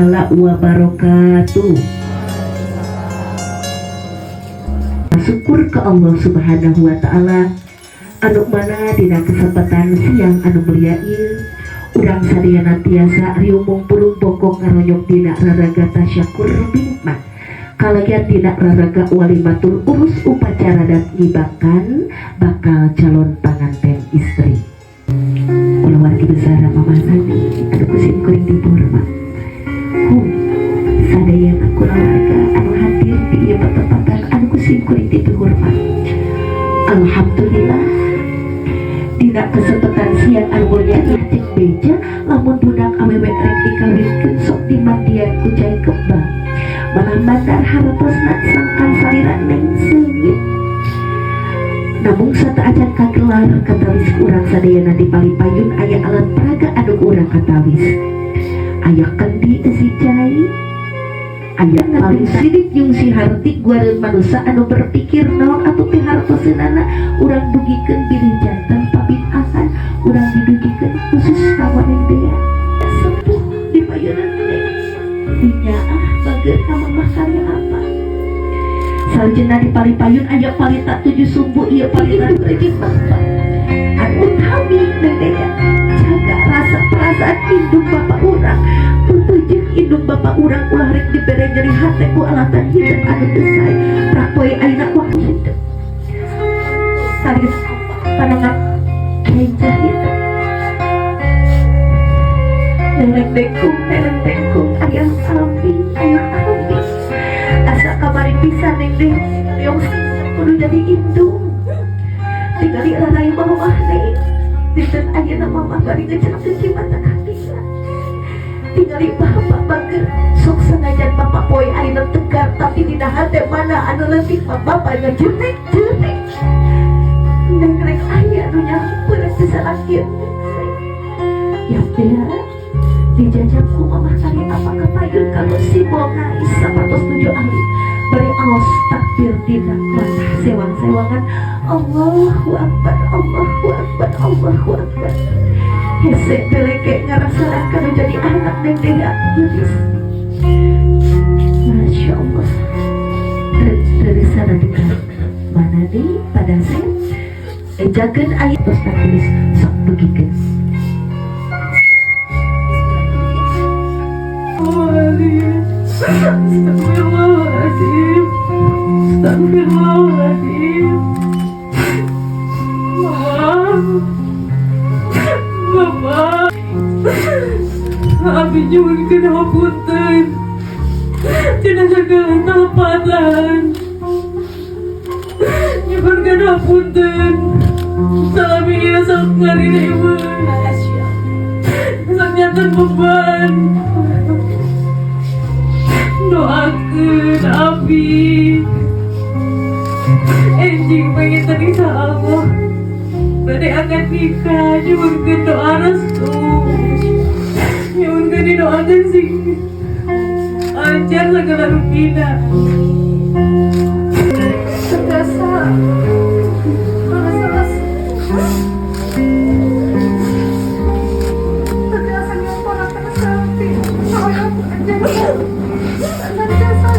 Taala wabarakatuh. Syukur ke Allah Subhanahu wa Ta'ala anu mana dina kesempatan siang anu mulia ieu urang sadayana tiasa riumung purung bokong ngaronyok dina raraga tasyakur binikmat kalayan dina raraga walimatul urus upacara dan ngibakan bakal calon panganten istri kulawargi besar Mama Nani anu ku sim kuring dipihormat, hum sadayana kulawarga anu hadir di ieu patempatan anu ku sim kuring dipihormat. Alhamdulillah, dina kesempatan siang anu mulia cek beja lamun budak awewe rek dikawinkeun sok dimandian ku cai kembang, malah bandar hartosna sangkan salira neng seungit. Namun sateuacan kagelar katawis urang sadayana di palipayun aya alat peraga anu urang katawis, aya kendi esi cai, aya paling sidik jeung si harti guareun manusia anu berpikir naon atuh teh hartoseunana urang dugikeun bilih janten pabid'ahan urang didugikeun khusus ka Neng Dea sepuh di payunan neng dinyaah bager ka mamah karya apa. Salajengna di palipayun aya palita tujuh sumbu, ieu palita rejing bapak anu utami. Neng Dea, jaga rasa perasaan indung bapak urang, tutujuh indung bapak urang, ulah rek dibere nyeri hate ku alatan hidup anu teu sae. Rapoe ayeuna waktu hidup tarik panangat kenca hidup neleng bengkung, neleng bengkung, ayah abi, ayah abi asa kamari pisan. Neng deh yang kudu jadi indung, tinggali rarai mamah neng dinten ayeuna mamah bari ngecelkeun cimata katinggal tinggali bapak bager. Sok sanajan bapak poe ayeuna tegar, tapi dina hate mana anu leutik mah bapak ngajenek jenek. Neng rek aya nu nyampeur teu salakieun ya teh dijajah ku mamah kali apa kapayun kalau si bonga sapertos tujuh ahli bari aos takbir dina mata sewang-sewangan. Allahu Akbar, Allahu Akbar, Allahu Akbar. Hese beleke ngarasaan kalau jadi anak neng dea gelis. Masya Allah, dari sana dekat mana nih pada saya ejakeun ayat tos tulis sok dugikeun. Astagfirullahaladzim. Astagfirullahaladzim. Mama. Mama. Abi nyuhunkeun hapunten. Tina sagala kalepatan. Nyuhunkeun hapunten. Salami ieu sok ngarireuweun. Sok janten beban. Doakeun abi. Enjing pengen insya Allah. Bade akad nikah, nyuhunkeun doa restu. Nyuhunkeun didoakeun sing lancar segala rupina. Terbiasa terbiasa terbiasa nyoba selfie soalnya jadi terbiasa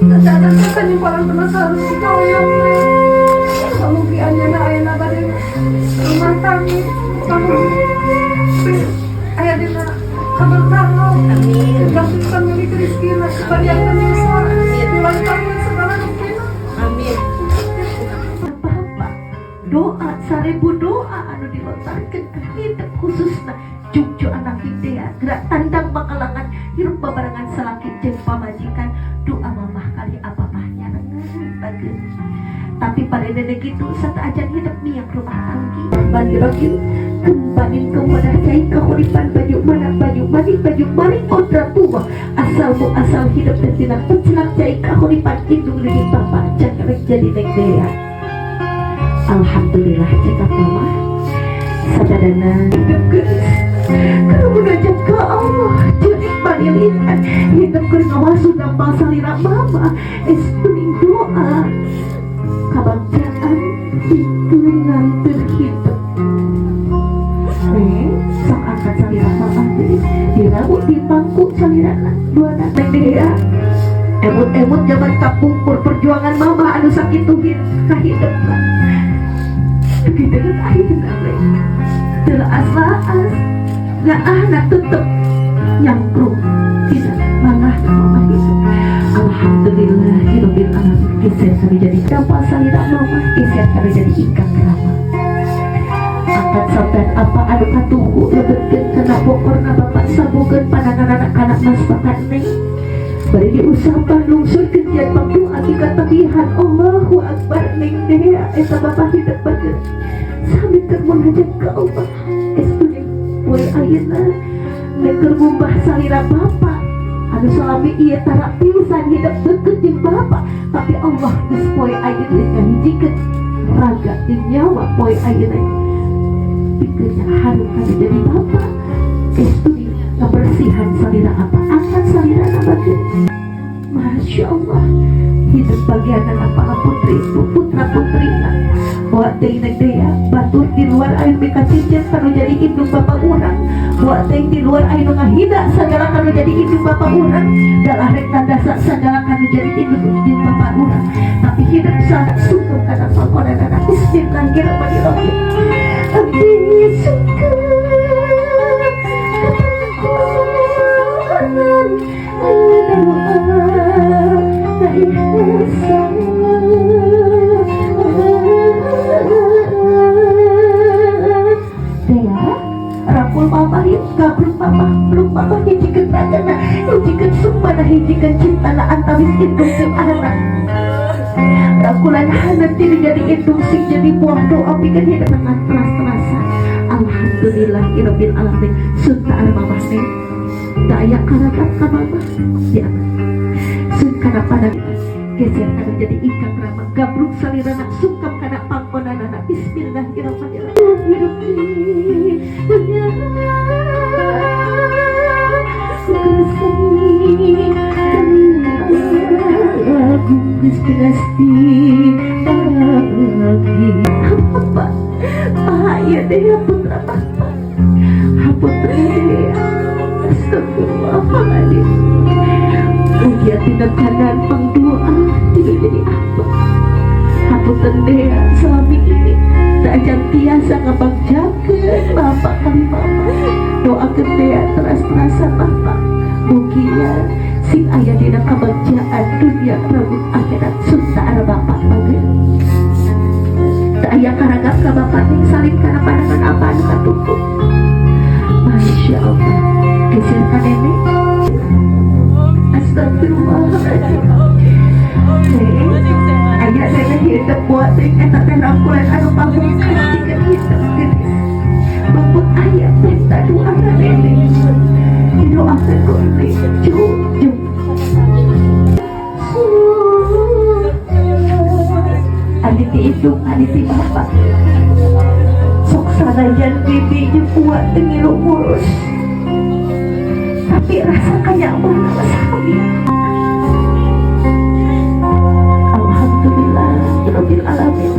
terbiasa nyoba terus hoyong kamu anjeunna ayeuna bade rumah tangga, kamu aya dina kaberkahan. Amin. Dibangkitkan milik rezekina, kebanyakan yuswa, dilancarkan segala rupina. Amin. Bapak doa 1000 doa anu dilontarkeun ke hidup khususna cucu anak hidea gerak tandang bakalangan hirup babarengan salaki jeung pamajikan. Doa mamah kali apa mah nyarengan bageun, tapi pada nenek gitu sateuacan hidup miak rumah tangki Bismillahirrahmanirrahim. Kembali ke wadah cai kahuripan baju mana baju mani baju mani kodratullah asal mu asal hidup dan tina pencelak cai kahuripan indung lidi bapak cakrek jadi neng dea. Alhamdulillah, cekap mama sadadana hidup geus kalau munajat ke Allah jadi palilitan hidup keur ngawasu dampal salira mama es bening doa kabagjaan pikeun nganteur hidup. Neng sok angkat salira mama deui dirawu di zaman kapungkur perjuangan mama anu sakitu kahidep gitu kan. Ayeuna we teu laas-laas ngaahna, tetep nyangkrung tidak mangah mama hidup. Alhamdulillahirabbil alamin. Geser kami jadi kapal salira mama, geser kami jadi ikan rama. Angkat sampean apa anu katuhu, lebetkeun kana bokorna bapak, sambungkeun panangan kana masakan neng, bari diusapan lungsurkeun jian pangdoa katabihan. Allahu akbar. Neng dea, eta bapak hidup bager sami keur munajat ka Allah. Estu poe ayeuna neng keur ngumbah salira bapak anu salami ieu tara pisan hidup deket jeung bapak, tapi Allah geus poe ayeuna ngahijikeun raga jeung nyawa. Poe ayeuna pikeun harum kana jadi bapak. Estu kebersihan salira apa akan salira bagian. Masya Allah, hidup bagian anak putri, putra putri. Buat teh dea, batur di luar aya mika cincin kanu jadi indung bapak urang. Buat teh di luar aya nu ngahina segala kanu jadi indung bapak urang, dalah rek nandasa segala kanu jadi indung jeung bapak urang, tapi hidup sangat sungkem kana pangkonanana. Bismillahirrahmanirrahim. Abdi sungkem kapangkonan doa na ihsan. Dea, rangkul mama yuk, gabruk mama, peluk mama, hijikeun ragana, hijikeun sukmana, hijikeun cintana antawis indung jeung anak. Rangkulan haneut tidak jadi indung sing jadi buah doa pikeun hidup dengan teras-terasan. Alhamdulillahirabbil alamin. Suntaan mama neng. Tak aya karagat ka mama. Ya. Sun kana pada geser kana jadi ikan rama, gabruk salirana, sungkap kana pangkonanana. Bismillahirrahmanirrahim. Hidup di dunia seni agung geus pinasti bagi apa bahaya deh ya putra bapak, putra deh. Astagfirullahaladzim. Ujian tidak kanan pangdoa tidak jadi apa. Hapunten deh, selami ini tak acan tiasa ngabagjakeun bapak kali mama. Doakeun deh teras-terasan bapak, mugia sing aya dina kabagjaan dunia maupun akhirat. Sunta arah bapak bageun tak aya karagap ka bapak ning salin kana pandangan apa anu katuhu. Masya Allah. Geser ka nenek. Astagfirullahaladzim. Aya nenek hidup buat teh eta teh rangkulan anu pamungkas pikeun hidup geulis. Bapak aya minta doa ka nenek. Didoakeun ku nenek. Jauh jauh. Aditi indung, aditi bapak. Sok sanajan bibi jeung uwa teu ngilu ngurus, tapi rasa kenyamanan sami. Alhamdulillah rabbil alamin.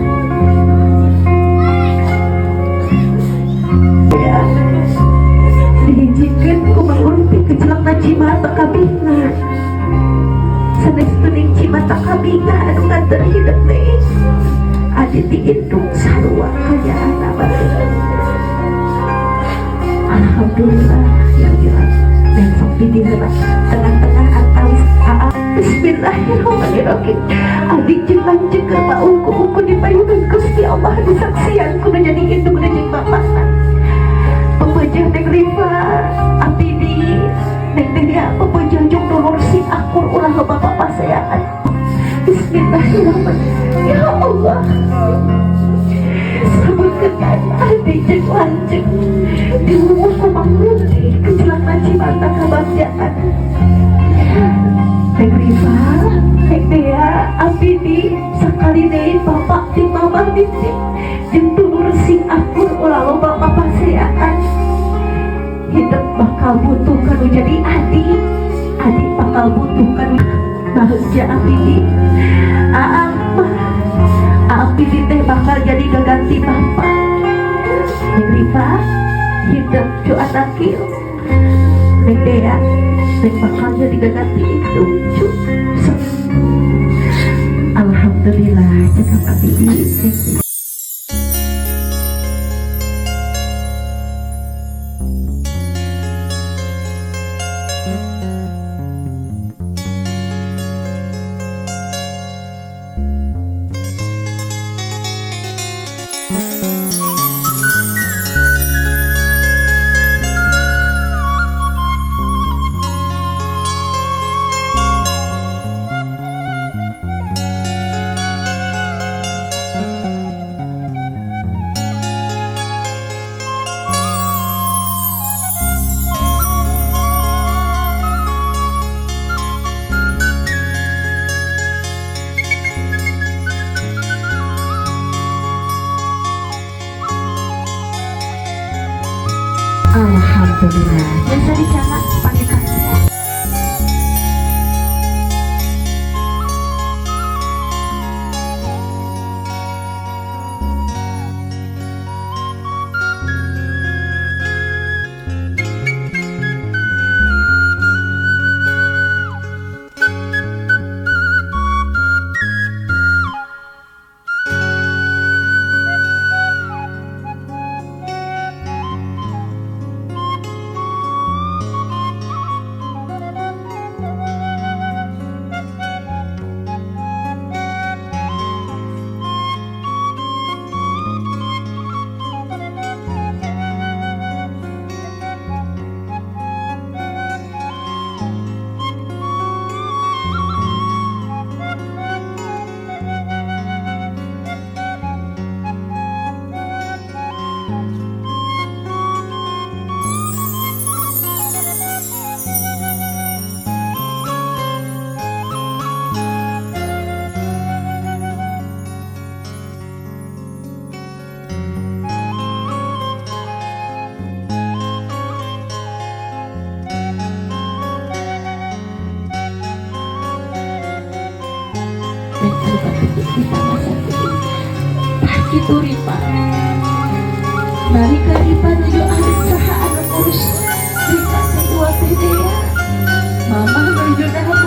Ya, dihijikeun ku mangurti kecelak cimata kabinga. Sanes teuing cimata kabinga anu nganter hidup teh. Aditi indung sarua kayaan batur. Alhamdulillah ya Allah. Dan sok di dieu tengah-tengah antawis aa. Bismillahirrahmanirrahim. Adik jeung lanceuk keur paungku-ungku dipayungan Gusti Allah, disaksian ku nu jadi indung jeung bapakna. Pepejah Neng Riva, Abidi, Neng Dea, pepejah jeung dulur sing akur, ulah loba papaseaan. Bismillahirrahmanirrahim. Ya Allah. Sebutkeun adik jeung lanceuk diwuwuh ku mangruti kecelak cimata kabagjaan. Neng Riva, Neng Dea, Abidi, sakali deui bapak ti mamah ditip jeung dulur sing akur, ulah loba papaseaan. Hidup bakal butuh kanu jadi adik, adik bakal butuh kanu bahagia. Abidi, aang mah Abidi teh bakal jadi gaganti bapak. Neng Riva hidup cu anakil. Neng Dea, Neng bakal jadi gaganti indung cu. Alhamdulillah, cekap abdi di. Alhamdulillah. Biasa dicana panitia. Kitu Ripa. Nalika Ripa nuju alit, saha anu ngurus Ripa teh? Dua teh Dea. Mama nuju.